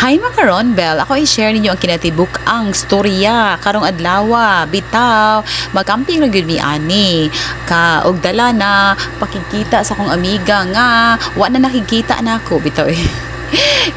Hi, mga Ronbel, ako i-share ninyo ang kinatibuk-ang storya karong adlaw. Bitaw, magcamping ra gyud mi ani. Ka og dala na pakigkita sa akong amiga nga wa na nakikita nako bitaw eh.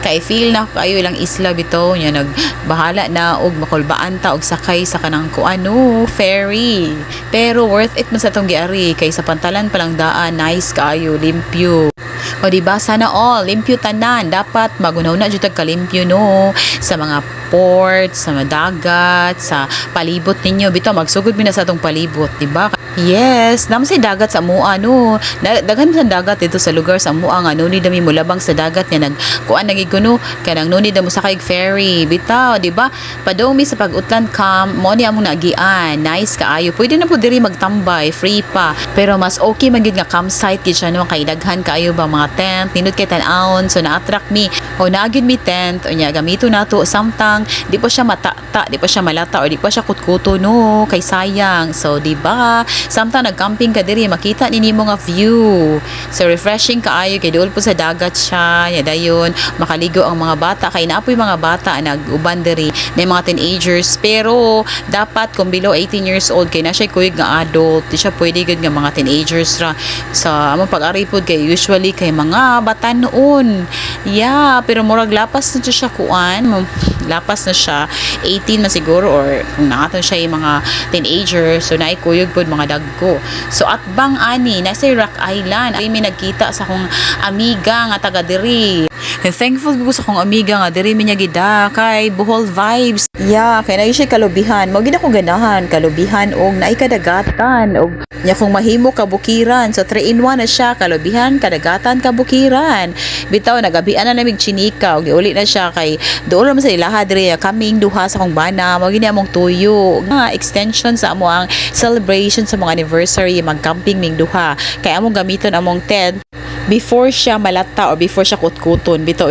Kay feel na kayo ilang isla bitaw nya nagbahala na og makulbaan ta og sakay sa kanang kuano ferry. Pero worth it man sa atong giari kay sa pantalan pa lang daan, nice kaayo, limpyo. O di ba, sana all limpyo tanan. Dapat magunaw na jud tag kalimpyo, no, sa mga port, sa mga dagat, sa palibot ninyo. Bitaw, magsugod mi na sa atong palibot, di ba? Yes, naa man say dagat sa amua, no. Na, daghan sa dagat dito sa lugar sa amua nga nuni dami mo labang sa dagat nga nag kuan nagi kuno kanang nuni da mo sakay og ferry. Bitaw, di ba? Padung mi sa Pag-utlan Camp, mo ni among naagian. Nice kaayo. Pwede na po diri magtambay, free pa. Pero mas okay man gyud nga campsite gid siya, no, kay daghan kaayo ba mga tent, nindot kay tan-awon, so na-attract mi. O naa gyud mi tent, unya gamito nato samtang di pa siya matata, di pa siya malata or di pa siya kutkuto, no, kay sayang. So di ba? Samtang nagcamping ka diri, makita ni nimo nga view. So refreshing kaayo kay duol po sa dagat siya, nya dayon makaligo ang mga bata kay naa poy mga bata nag-uban diri na mga teenagers, pero dapat kung below 18 years old kay na siya kuyog nga adult, di siya pwede gud nga mga teenagers ra sa among pag-ari pod kay usually kay mga batanon. Yeah, pero murag lapas na siya kuan, lapas na siya 18 na siguro or kung nakaton siya yung mga teenager, so naay kuyog pod mga dagko. So atbang ani nasa Rock Island ay may nagkita sa akong amiga nga taga diri. And thankful ko sa akong amiga nga diri mi niya gida kay Bohol vibes. Yeah, kay naa siya kalubihan. Mao gid ako ganahan, kalubihan og naay kadagatan og nya kung mahimo kabukiran. So 3 in 1 na siya, kalubihan, kadagatan, kabukiran. Bitaw, nagabian na namig chinika og giuli na siya kay duol man sa ilaha diri kaming duha sa akong bana. Mao gini among tuyo. Nga extension sa amo ang celebration sa mga anniversary, mag-camping ming duha. Kay among gamiton among tent before siya malata or before siya kutkuton bitaw.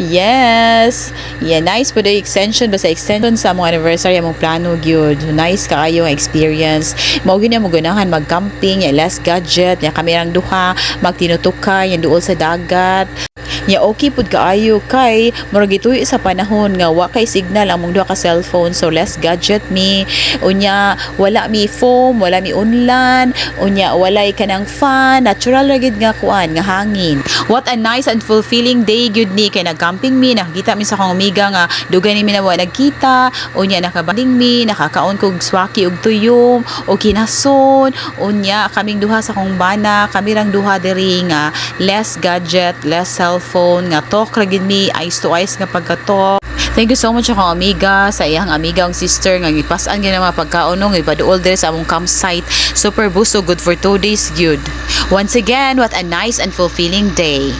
Yes. Yeah, nice po the extension, basta extension sa among anniversary among plano gyud. So, nice kaayo ang experience. Mao gyud mo ganahan mag-camping, ya less gadget, ya kami rang duha magtinutukay, yan duol sa dagat. Nya okay pud kaayo kay murag gituyo sa panahon nga wa kay signal among duha ka cellphone, so less gadget mi. Unya wala mi foam, wala mi unlan, unya walay kanang fan, natural ra gyud nga kuan nga hangin. What a nice and fulfilling day gyud ni kay nagcamping mi, nakakita mi sa akong amiga nga dugay ni mi na wa nagkita, unya nakabanding mi, nakakaon kog swaki og tuyom o kinason, unya kaming duha sa akong bana, kami rang duha diri nga less gadget, less cellphone, nga talk ra gid mi, eyes to eyes nga pagka-talk. Thank you so much akong amiga, sa iyang amiga ang sister nga gipas-an gyud ang mga pagkaon no, gipaduol diri sa among campsite. Super busog, good for 2 days gyud. Once again, what a nice and fulfilling day.